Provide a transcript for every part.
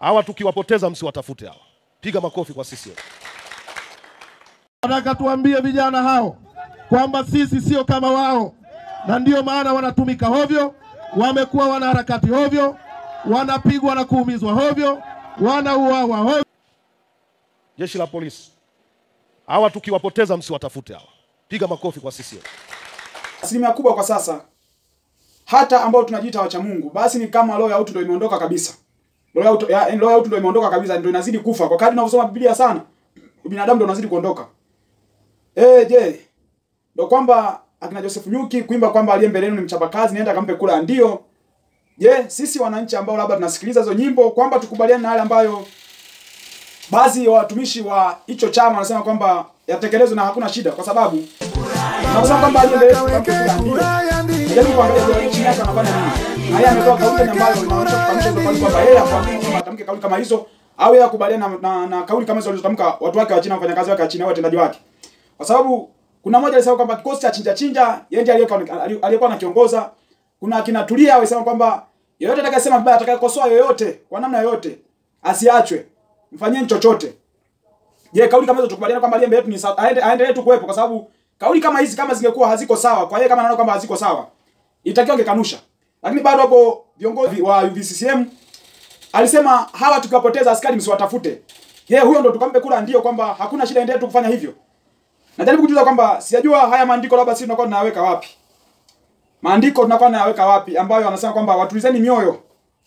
Hawa tukiwapoteza msiwatafute hawa. Piga makofi kwa CCM. Nataka tuambie vijana hao kwamba sisi sio kama wao, na ndio maana wanatumika hovyo, wamekuwa wanaharakati hovyo, wanapigwa na kuumizwa hovyo, wanauawa hovyo. Jeshi la polisi, hawa tukiwapoteza msiwatafute hawa. Piga makofi kwa CCM. Asilimia kubwa kwa sasa hata ambao tunajiita wacha Mungu, basi ni kama roho ya utu ndio imeondoka kabisa. Roho ya utu ndio imeondoka kabisa, ndio inazidi kufa. Kwa kadri tunavyosoma Biblia sana, binadamu ndio unazidi kuondoka. Je, ndio kwamba akina Joseph Nyuki kuimba kwamba aliye mbele yenu ni mchapakazi, nenda kampe kula, ndio. Je, sisi wananchi ambao labda tunasikiliza hizo nyimbo kwamba tukubaliane na yale ambayo baadhi ya watumishi wa hicho chama wanasema kwamba yatekelezwe na hakuna shida, kwa sababu tunasema kwamba aliye mbele yenu kampe kula, ndio. Najaribu kuangalia chini yake anafanya nini. Haya ametoa kauli ambayo inaonyesha kukanusha kwamba yeye hakuamini kwamba atamke kauli kama hizo au yeye akubaliana na kauli kama hizo alizotamka watu wake wa China, wafanyakazi wake wa China, watendaji wake. Kwa sababu kuna mmoja alisema kwamba kikosi cha chinja chinja yeye ndiye aliyekuwa anakiongoza. Kuna akina Tulia walisema kwamba yeyote atakayesema vibaya, atakayekosoa yoyote kwa namna yoyote asiachwe, mfanyeni chochote. Je, kauli kama hizo tukubaliana kwamba aliye mbele yetu ni aendelee tu kuwepo? Kwa sababu kauli kama hizi kama zingekuwa haziko sawa, kwa yeye kama anaona kwamba haziko sawa, itakiwa angekanusha. Lakini bado hapo viongozi wa UVCCM alisema hawa tukiwapoteza askari msiwatafute. Je, huyo ndo tukampe kula ndio kwamba hakuna shida, endelee tu kufanya hivyo? Najaribu kujuza kwamba sijajua haya maandiko labda sisi tunakuwa tunayaweka wapi. Maandiko tunakuwa tunayaweka wapi ambayo anasema kwamba watulizeni mioyo.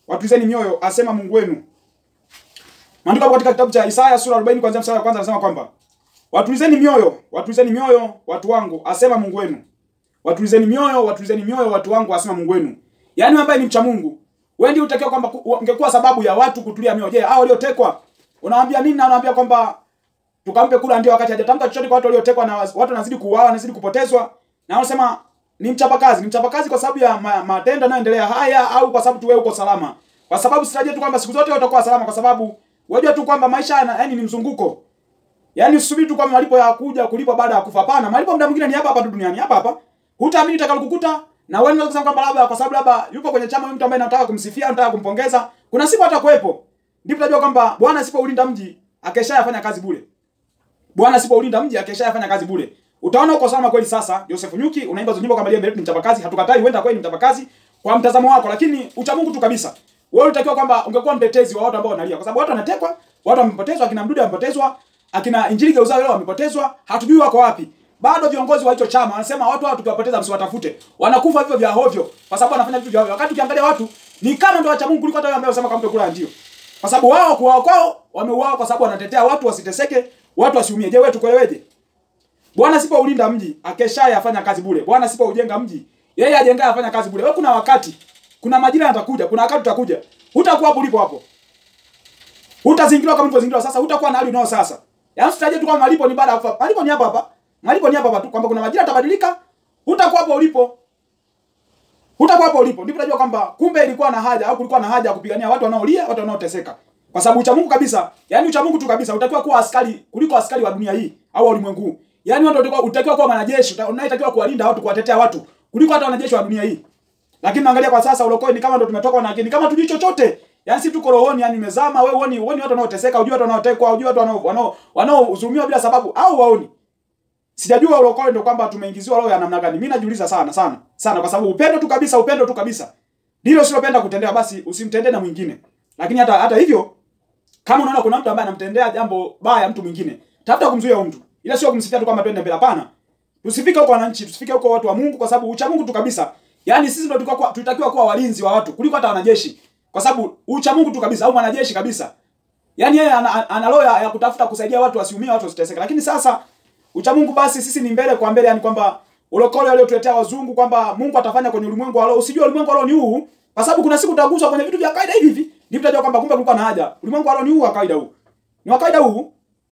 Watulizeni mioyo asema Mungu wenu. Maandiko hapo katika kitabu cha Isaya sura 40 kuanzia mstari wa kwanza anasema kwamba watulizeni mioyo watu wangu asema Mungu wenu. Watulizeni mioyo watu wangu asema Mungu wenu. Yaani ambaye ni mcha Mungu, wewe ndiye utakiwa kwamba ungekuwa sababu ya watu kutulia mioyo. Je, hao waliotekwa unawaambia nini? Na unawaambia kwamba tukampe kula ndio, wakati hajatamka chochote kwa watu waliotekwa na watu wanazidi kuuawa, wanazidi kupotezwa. Na wanasema ni mchapakazi, ni mchapakazi kwa sababu ya matendo yanayoendelea haya, au kwa sababu tu wewe uko salama? Kwa sababu sitarajia tu kwamba siku zote utakuwa salama, kwa sababu wajua tu kwamba maisha yani ni mzunguko. Yaani usubiri tu kwamba malipo ya kuja kulipwa baada ya kufa. Hapana, malipo muda mwingine ni hapa hapa tu duniani, hapa hapa. Hutaamini utakalokukuta. Na wewe unaweza kusema kwamba labda kwa sababu labda yupo kwenye chama mtu ambaye nataka kumsifia, nataka kumpongeza, kuna siku atakuwepo. Ndipo utajua kwamba Bwana asipoulinda mji akeshayafanya kazi bure. Bwana asipoulinda mji akeshayafanya kazi bure. Utaona uko salama kweli sasa. Joseph Nyuki unaimba hizo nyimbo kama yeye mbele ni mchapakazi, hatukatai, huenda kweli ni mchapakazi kwa mtazamo wako, lakini ucha Mungu tu kabisa. Wewe ulitakiwa kwamba ungekuwa mtetezi wa watu ambao wanalia, kwa sababu watu wanatekwa, watu wamepotezwa, akina Mdude wamepotezwa, akina Injili Geuzao leo wamepotezwa, hatujui wako wapi. Bado viongozi wa hicho chama wanasema watu hao tukiwapoteza msiwatafute. Wanakufa vivyo vya hovyo kwa sababu wanafanya vitu vya hovyo. Wakati ukiangalia watu ni kama ndio wacha Mungu kuliko hata wale ambao wanasema kampe kula ndio. Kwa sababu wao kuuawa kwao wameuawa kwa sababu wanatetea watu wasiteseke, watu wasiumie. Je, wewe tukueleweje? Bwana asipoulinda mji akeshaye afanya kazi bure. Bwana asipoujenga mji yeye ajengaye afanya kazi bure. Wewe kuna wakati, kuna majira yatakuja, kuna wakati utakuja. Hutakuwa hapo ulipo hapo. Hutazingirwa kama ulivyozingirwa sasa, hutakuwa na hali unao sasa. Yaani usitaje tu kama malipo ni baada ya kufa. Malipo ni hapa hapa. Malipo ni hapa hapa tu kwamba kuna majira yatabadilika, hutakuwa hapo ulipo. Hutakuwa hapo ulipo. Ndipo unajua kwamba kumbe ilikuwa na haja au kulikuwa na haja ya kupigania watu wanaolia, watu wanaoteseka. Kwa sababu ucha Mungu kabisa, yaani ucha Mungu tu kabisa, utakiwa kuwa askari kuliko askari wa dunia hii au ulimwengu huu. Yaani wewe ndio utakiwa kuwa mwanajeshi, unayetakiwa kuwalinda watu, kuwatetea watu kuliko hata wanajeshi wa dunia hii. Lakini angalia kwa sasa ulokoi ni kama ndio tumetoka na ni kama tujui chochote. Yaani si tuko rohoni, yani nimezama, wewe uone watu wanaoteseka, unajua watu wanaotekwa, unajua watu wanaodhulumiwa bila sababu au waoni. Sijajua ulokole ndio kwamba tumeingiziwa roho ya namna gani. Mimi najiuliza sana sana sana, kwa sababu upendo tu kabisa, upendo tu kabisa. Ndilo usilopenda kutendea basi usimtendee na mwingine. Lakini hata hivyo kama unaona kuna mtu ambaye anamtendea jambo baya mtu mwingine, tafuta kumzuia huyo mtu. Ila sio kumsifia tu kwamba twende mbele, hapana. Tusifike huko wananchi, tusifike huko watu wa Mungu, kwa sababu ucha Mungu tu kabisa. Yaani sisi ndio tulitakiwa kuwa walinzi wa watu kuliko hata wanajeshi. Kwa sababu ucha Mungu tu kabisa au mwanajeshi kabisa. Yaani yeye ana roho ya kutafuta kusaidia watu wasiumie, watu wasiteseke. Lakini sasa ucha Mungu basi sisi ni mbele kwa mbele, yani kwamba ulokole waliotuletea wazungu kwamba Mungu atafanya kwenye ulimwengu wa roho. Usijue ulimwengu wa roho ni huu, kwa sababu kuna siku utaguswa kwenye vitu vya kawaida hivi hivi, ndipo utajua kwamba kumbe kulikuwa na haja. Ulimwengu wa roho ni huu wa kawaida huu. Ni wa kawaida huu.